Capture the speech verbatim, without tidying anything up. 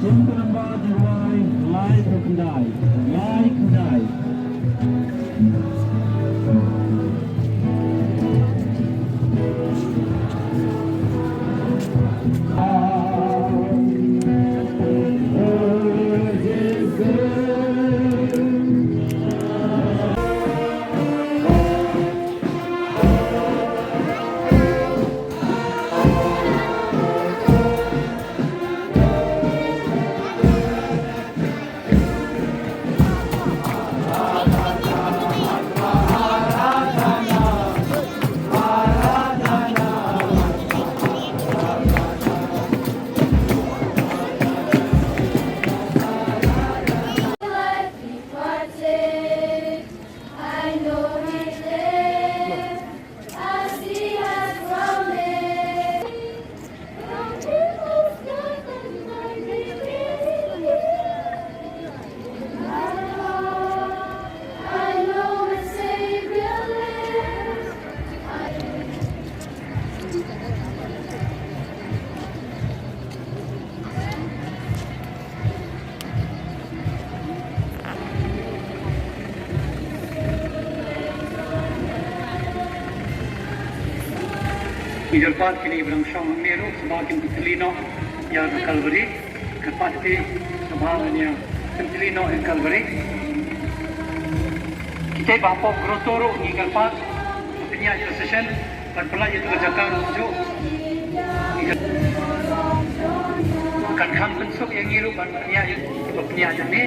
Jingkyrpad ïa u Blei, lai khyndai, lai khyndai. Ngi kyrpad kine ba dang shong hangne ruh, sngewbha kin pyntylli noh ïa ka Kalbari. Kyrpad ïa ki sngewbha ban ïa pyntylli noh ïa ka Kalbari. Kita ba hapoh grotto ruh ngi kyrpad ban pynïaid procession. Ban pynlait ïa ka jaka ruh juh. Kan kham pynsuk ïa ngi ruh ban pynïaid, ban pynïaid ïa ngi.